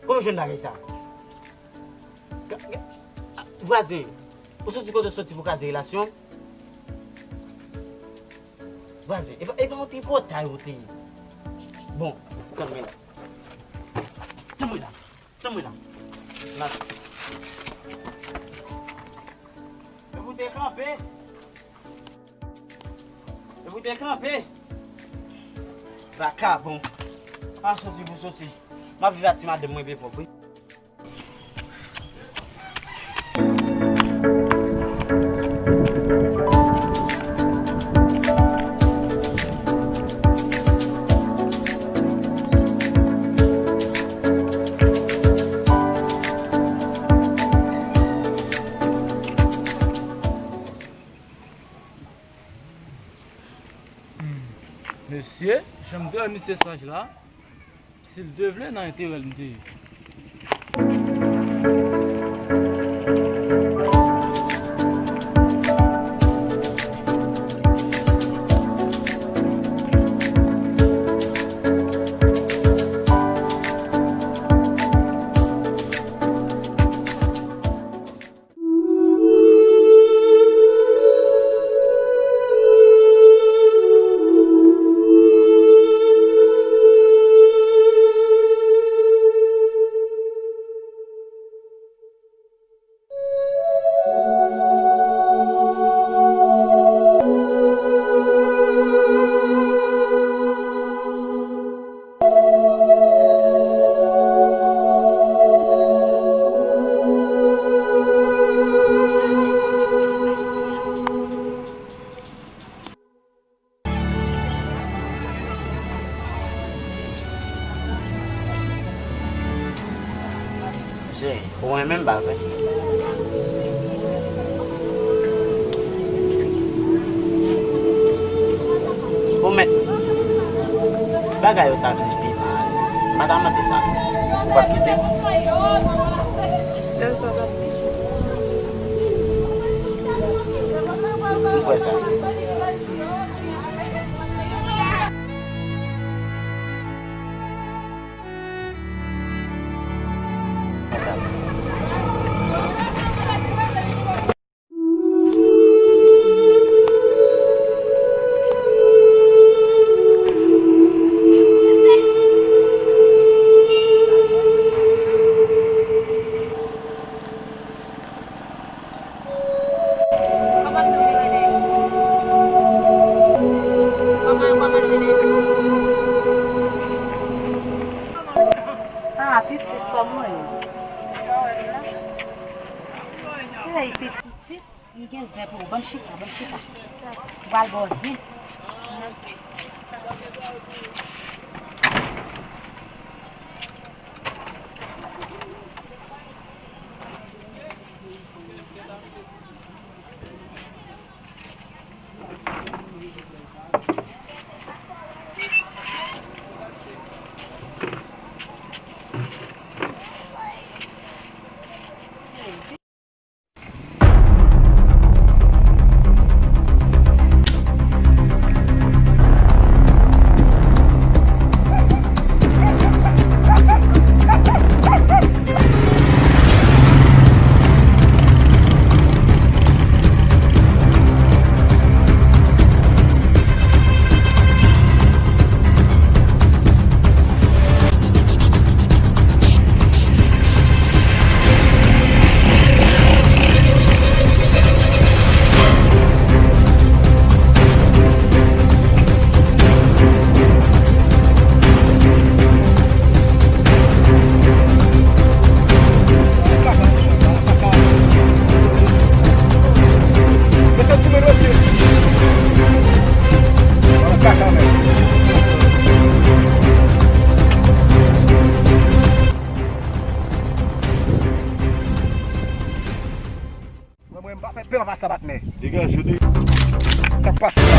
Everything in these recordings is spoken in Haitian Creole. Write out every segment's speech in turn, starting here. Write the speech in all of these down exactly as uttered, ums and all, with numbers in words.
Kòman w jwenn bagay sa? Ka-, ka-, a, vwazen, ou soti kote w soti pou kraze relasyon? Vwazen, e pa, e pa yon tripotay ou te ye. Bon, tann mwen la. Tann mwen la. Tann mwen la. La. Epi w te kanpe. Epi w te kanpe. Vakabon. Pa soti pou soti. M ap viv ak ti madanm mwen byen pwòp, wi. Hmm. Mesye, jan m te wè misye saj la, si l te vle, nan enterè l m te ye. Jay, ou renmen m pa vre? Ou mèt, si bagay yo ta vin pi mal, m pa ta mande sa non. Ou p ap kite m? Lè sa w t ap kite m. M kwè sa. Kòman Domi rele? Kòman, kòman l rele? Ah, pitit pa mwen. Hey, pitit. M gen zen pou ou. Ban m chita, ban m chita. M pral ba w zen. Mwen, mwen, m pa fè pè anba sa patnè. Degaje w de. Sa k pase la?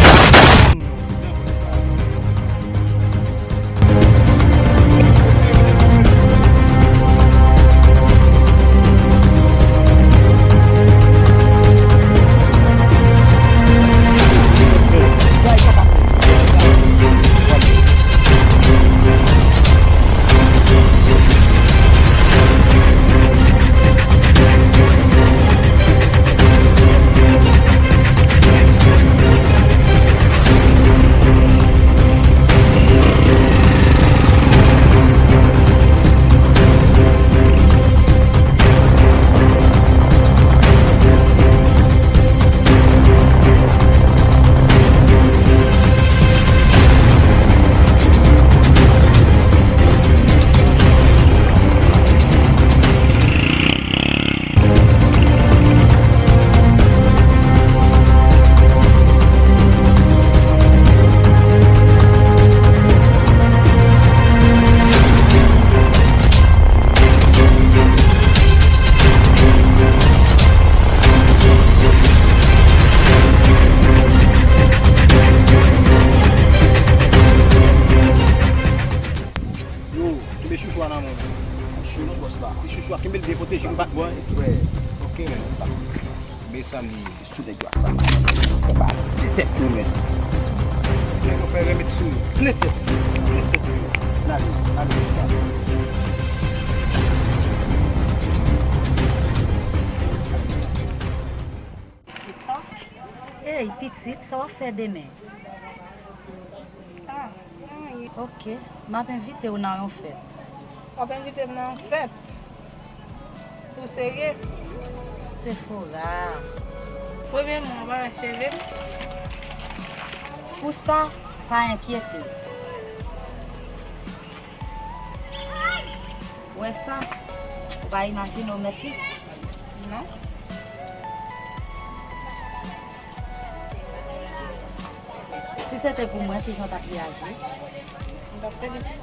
Bòs la. Ti chouchou a, kenbe l byen pwoteje, m pa t bwè. Wè, ok, men sa. Men sa li sou nèg yo a sa. Fè pa de tèt nou, men. Men nou fè remèd sou yo. Plen tèt nou. Plen tèt nou. N ale, n ale, n ale. Ey, pitit, sa w ap fè demen? Ah, anyen. Ok, m ap envite w nan yon fèt. W ap envite m nan yon fèt? Ou serye? Sephora. Premye mwa, w pa wè cheve m? Pou sa, pa enkyete w. Ou wè sa? Ou pa imajine w mèt li? Non. Si se te pou mwen, kijan w t ap reyaji? M t ap felisit.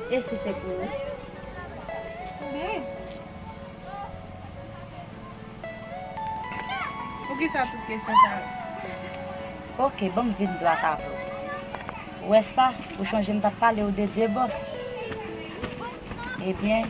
E si se pou ou? Pou mwen? Poukisa tout kesyon sa yo? Ok, ban m vin dwat avè w. Ou wè sa? Ou chonje m t ap pale w de de bòs? Ebyen,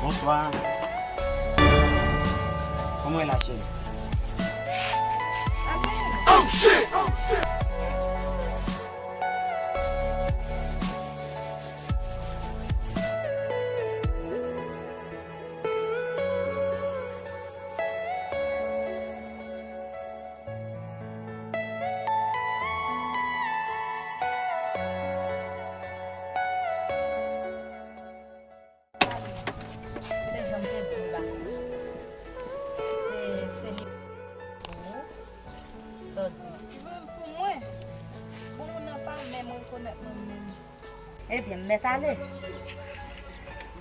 Bonswa. Kòman w ye la, cheri? Se jan m te di w la. Se, se li pou ou. Sa w di? Pou, pou mwen? Bon, moun nan pa menm rekonèt mwen menm. Ebyen, m mèt ale.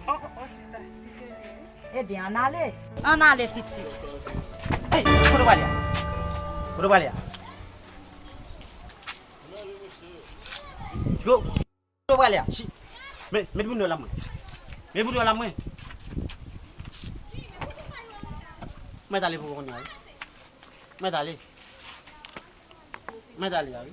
Oh, oh, oh, sista, eskize m, wi. Ebyen, ann ale. Ann ale, pitit. Hey, kote w prale a? Kote w prale a? Yo, kote w prale a? Chi-, men, met boudwèl la mwen. Met boudwèl la mwen. Mèt ale pou kounye a, wi. Mèt ale. Mèt ale a, wi.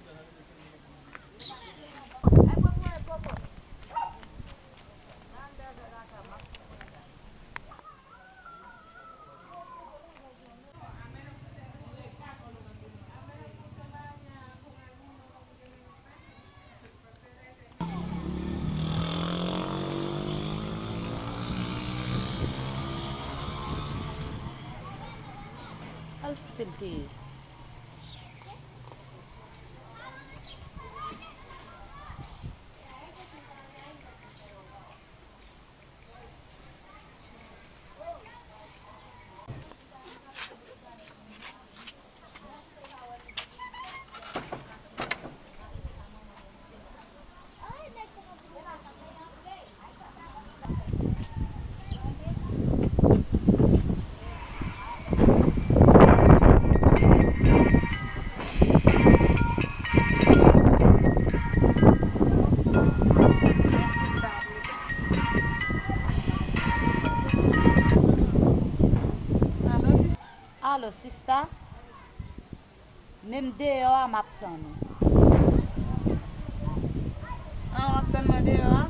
Sa l panse l te ye? Alo, sista? Menm deyò a, m ap tann ou. Ah, w ap tann mwen deyò a?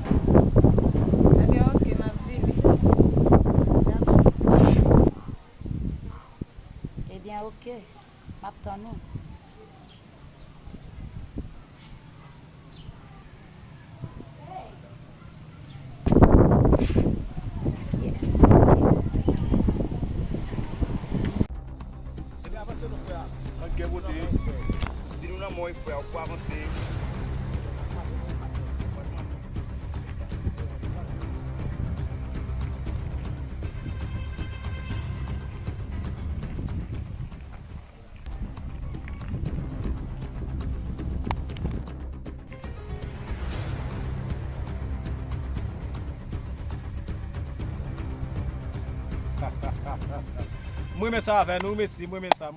Ebyen, oke, m ap vini. Dakò. Ebyen, oke, m ap tann ou. Yes. Ebyen, avanse non, frè. Ann gen bote. Di nou nan mò, frè, pou avanse. M renmen sa avè nou, mesi, m renmen sa.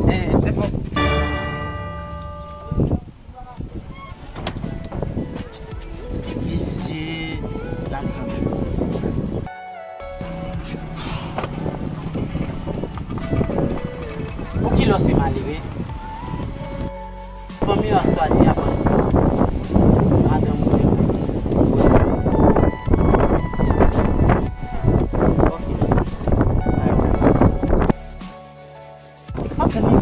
Eh, se fò. Mesye, la kanmenm. Pou kilè w se malere? Fanmi w ap swazi a pa nou. Madanm ou menm. Ok. Bye bye.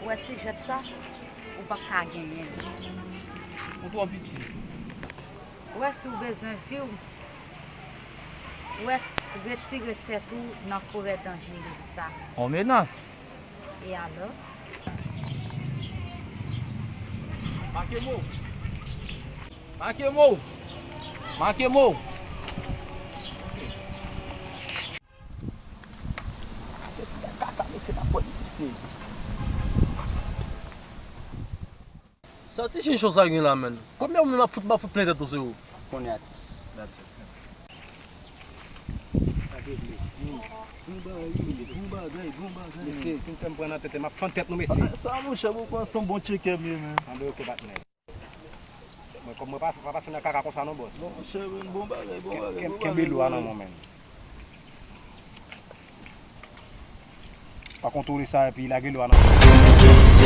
Ou wè ti jwèt sa, ou p ap ka genyen l. Ou twò piti. Ou wè si w bezwen vi w, ou wè retire tèt ou nan forè danjere sa. On menas. E alò? Make mo! Make mo! Make mo! Mesye, se kaka, mesye, pa pwòp, mesye. Sa ti chinchon sa gen la, menn? Konbyen moun m ap fout, m ap fout plen tèt ou sou yo? Konnen atis. That's it. Sa te vle. Bon bagay, bon bagay, bon bagay. Mesye, si n fè m pran nan tèt, m ap fann tèt nou, mesye. Sa, monchè, bon, pran son bon tchekè m ye, menn. Anben, oke, patnè. Mwen, kòm mwen pa, pa pase nan kaka konsa non, bòs. Bon, monchè, bon bagay, bon bagay, bon bagay. Kenbe lwa nan men w, menn. Pa kontwole sa epi lage lwa nan men w.